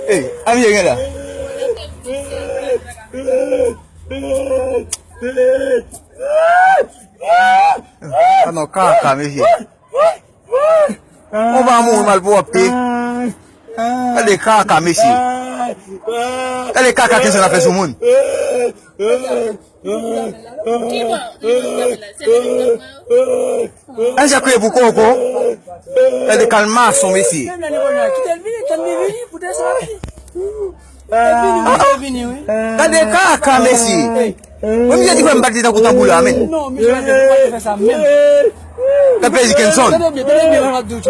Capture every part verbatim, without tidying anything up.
Ey, a misye gen la. A non, kaka, mesye. On va mouri malpwòpte. Gade kaka, mesye. Gade kaka Kenson ap fè sou moun. An jan kriye pou koko. Gade kalmason, mesye. Kite l vini, tann li vini pou desann li. Gade kaka, mesye. Mwen, misye di fè m bat li tankou tanbou la, men. Non, misye pa te, pa te fè sa menm. Gade pezi Kenson. Tande byen, tande byen, mwen ap di w.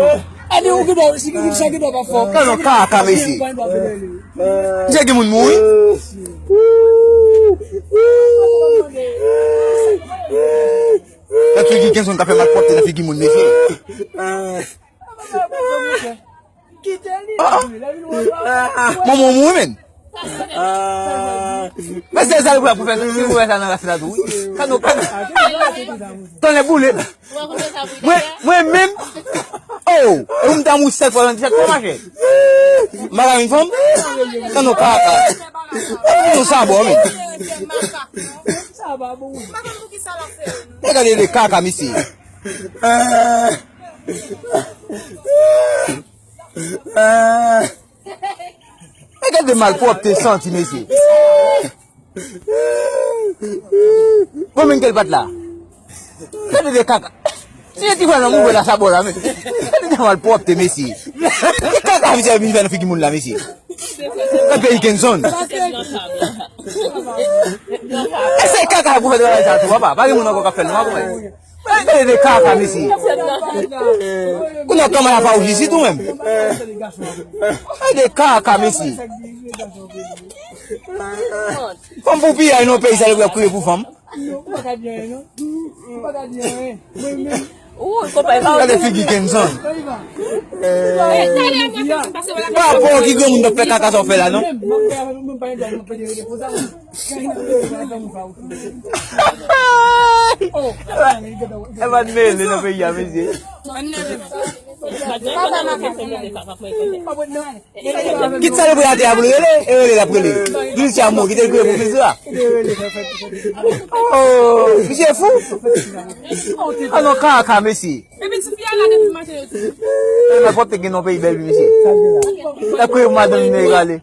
Gade, ou gen dwa, si, si, sa gen dwa pa fò. Gade yon kaka, mesye. Misye gen moun mouri. Gade figi Kenson ka fè malpwòpte nan figi moun, mesye. Kite li, la, la, la, la. Manman w mouri, men. Men se sa l pou fè, si pou fè sa nan ras la tou, wi. Kano, kano. Tonnè boule. Mwen, mwen menm. Oh, e ou m ta mouri sèt fwa, sèt fwa, mache. M pa ka vin fanm. Kano, kaka. Nou sa bò, men. Sa pa bon. Gade de kaka, mesye. Men gade malpwòpte santi, mesye. Bon, men kèl pat la. Gade de kaka. Si e ti frè nan mouve la, sa bò la, men. Gade de malpwòpte, mesye. Ki kaka misye ap vin fè nan figi moun la, mesye. Nan peyi Kenson. E se kaka pou fè travay sa tou, papa. Pa gen moun ankò k ap fè l, non, papa. Gade de kaka, mesye. Kounye a kòman y ap pa ouvri isit ou menm? Gade de kaka, mesye. Fanm pou piyay nan peyi sa, li pou ap kriye pou fanm. Gade figi Kenson. Pa bon ki granmoun t ap fè kaka sa w fè la, non? E pa t mele nan peyi a, mesye. Kit sa l voye atè a pou l rele, e rele l ap rele. Di misye a mò, kite l kriye pou fizra. Oh, misye fou. A non, kaka, mesye. Epi ti fi a la depi maten yo tou. E nan pòt te gen non peyi bèl, mesye. L ap kriye pou madanm li, men rale.